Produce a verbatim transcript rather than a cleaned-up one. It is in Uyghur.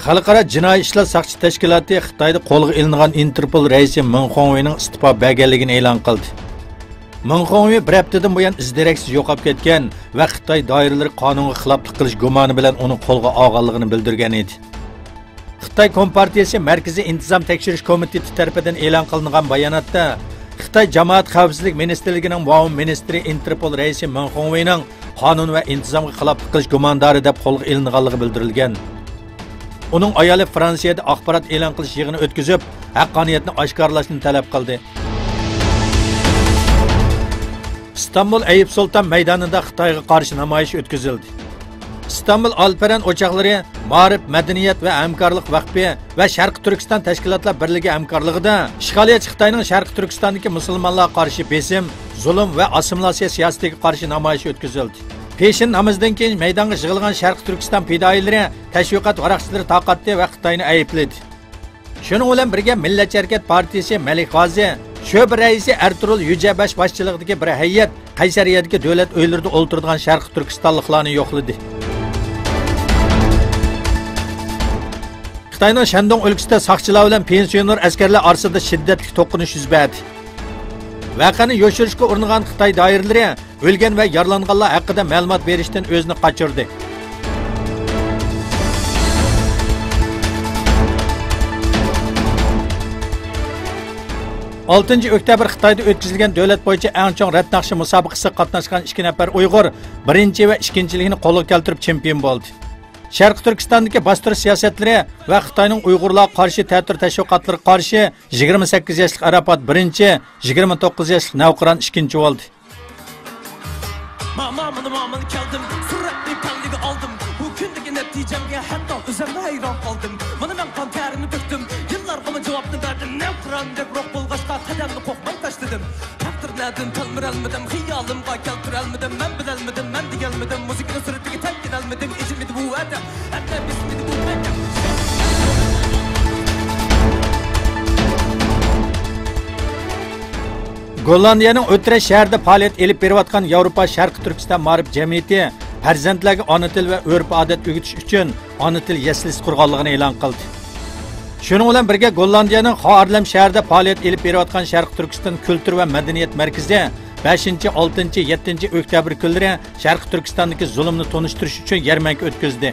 خەلقئارا جىنايى ئىشلار ساقچى تەشكىلاتى خىتايدا قولغا ئېلىنغان ئىنتېرپول رەئىسى مېڭ خۇڭۋېينىڭ ئىستېپا بەرگەنلىكىنى ئېلان قىلدى. مېڭ خۇڭۋېي بىر ھەپتىدىن بۇيان ئىز دېرەكسىز يوقاپ كەتكەن ۋە خىتاي دائىرىلىرى قانۇنغا خىلاپلىق قىلىش گۇمانى بىلەن ئۇنى قولغا ئالغانلىقىنى بىلدۈرگەن ئىدى. خىتاي كومپارتىيىسى مەركىزىي ئىنتىزام تەكشۈرۈش كومىتېتى تەرىپىدىن ئېلان قىلىنغان باياناتتا، خىتاي جامائەت خەۋپسىزلىك مىنىستىرلىكىنىڭ مۇئاۋىن مىنىستىرى ئىنتېرپول رەئىسى مېڭ خۇڭۋېينىڭ قانۇن ۋە ئىنتىزامغا خىلاپلىق قىلىش گۇماندارى دەپ قولغا ئېلىنغانلىقى بىلدۈرۈلگەن. ئۇنىڭ ئايالى فرانسىيەدە ئاخبارات ئېلان قىلىش يىغىنى ئۆتكۈزۈپ، ھەققانىيەتنى ئاشكارىلاشنى تەلەپ قىلدى. ئىستانبۇل ئەييۇپ سۇلتان مەيدانىدا خىتايغا قارشى نامايىش ئۆتكۈزۈلدى. ئىستانبۇل ئالپەرەن ئوچاقلىرى، مائارىپ، مەدەنىيەت ۋە ھەمكارلىق ۋەقپى ۋە شەرقىي تۈركىستان تەشكىلاتلار بىرلىكى ھەمكارلىقىدا ئىشغالىيەتچى خىتاينىڭ شەرقىي تۈركىستاندىكى مۇسۇلمانلارغا قارشى بېسىم، زۇلۇم ۋە ئاسسىمىلياتسىيە سىياسىتىگە قارشى نامايىش ئۆتكۈزۈلدى. پېشىن نامىزىدىن كېيىن مەيدانغا يىغىلغان شەرقىي تۈركىستان پىدائىيلىرى تەشۋىقات ۋاراقچىلىرى تارقاتتى ۋە خىتاينى ئەيىبلىدى. شۇنىڭ بىلەن بىرگە، مىللەتچى ھەرىكەت پارتىيىسى مەلىك غازى شۆبە رەئىسى ئەرتۇرۇل يۈجەبەش باشچىلىقىدىكى بىر ھەيئەت قەيسەرىيەدىكى دۆلەت ئۆيلىرىدە ئولتۇرىدىغان شەرقىي تۈركىستانلىقلارنى يوقلىدى. خىتاينىڭ شەندۇڭ ئۆلكىسىدە ساقچىلار بىلەن پېنسىيونېر ئەسكەرلەر ئارىسىدا شىددەتلىك توقۇنۇش يۈز بەردى. ۋەقەنى يوشۇرۇشقا ئۇرۇنغان خىتاي دائىرىلىرى ئۆلگەن ۋە يارىلانغانلار ھەققىدە مەلۇمات بېرىشتىن ئۆزىنى قاچۇردى. ئالتىنچى ئۆكتەبىر خىتايدا ئۆتكۈزۈلگەن دۆلەت بويىچە ئەڭ چوڭ رەت ناخشا مۇسابىقىسىگە قاتناشقان ئىككى نەپەر ئۇيغۇر بىرىنچى ۋە ئىككىنچىلىكنى قولغا كەلتۈرۈپ چېمپىيون بولدى. شەرقىي تۈركىستاندىكى باستۇرۇش سىياسەتلىرى ۋە خىتاينىڭ ئۇيغۇرلارغا قارشى تەتۈر تەشۋىقاتلىرىغا قارشى يىگىرمە سەككىز ياشلىق ئاراپات بىرىنچى، يىگىرمە توققۇز ياشلىق نەۋقىران ئىككىنچى بولدى. ماما مانا ماما كەلدىم، سۈرەتنى پەللىگە ئالدىم. بۇ كۈندىكى نەتىجەمگە ھەتتا ئۆزۈم ھەيران قالدىم. مانا مەن قان تەرىمنى تۆكتۈم، يىللارغىمۇ جاۋابنى بەردىم. نەۋقىران دەك روھ بولغاچقا، قەدەمنى قوقماي تاشلىدىم. تەقدىر نەدىن تەلمۈرەلمىدىم، خىيالىمغا كەلتۈرەلمىدىم. مەن بىلەلمىدىم، مەن دېگەلمىدىم. مۇزىكىنىڭ سۈرىتىگە تەگكىنەلمىدىم، ئېچىلمىدى بۇ ۋەدەم. ئەمدى بىسمىدى بۇ مەكەم. گوللاندىيەنىڭ ئۆترەش شەھىرىدە پائالىيەت ئېلىپ بېرىۋاتقان ياۋروپا شەرقىي تۈركىستان مائارىپ جەمئىيىتى پەرزەنتلەرگە ئانا تىل ۋە ئۆرپ-ئادەت ئۆگىتىش ئۈچۈن ئانا تىل يەسلىسى قۇرغانلىقىنى ئېلان قىلدى. شۇنىڭ بىلەن بىرگە، گوللاندىيەنىڭ خائارلەم شەھىرىدە پائالىيەت ئېلىپ بېرىۋاتقان شەرقىي تۈركىستان كۈلتۈر ۋە مەدەنىيەت مەركىزى بەشىنچى، ئالتىنچى، يەتتىنچى ئۆكتەبىر كۈنلىرى شەرقىي تۈركىستاندىكى زۇلۇمنى تونۇشتۇرۇش ئۈچۈن يەرمەنكە ئۆتكۈزدى.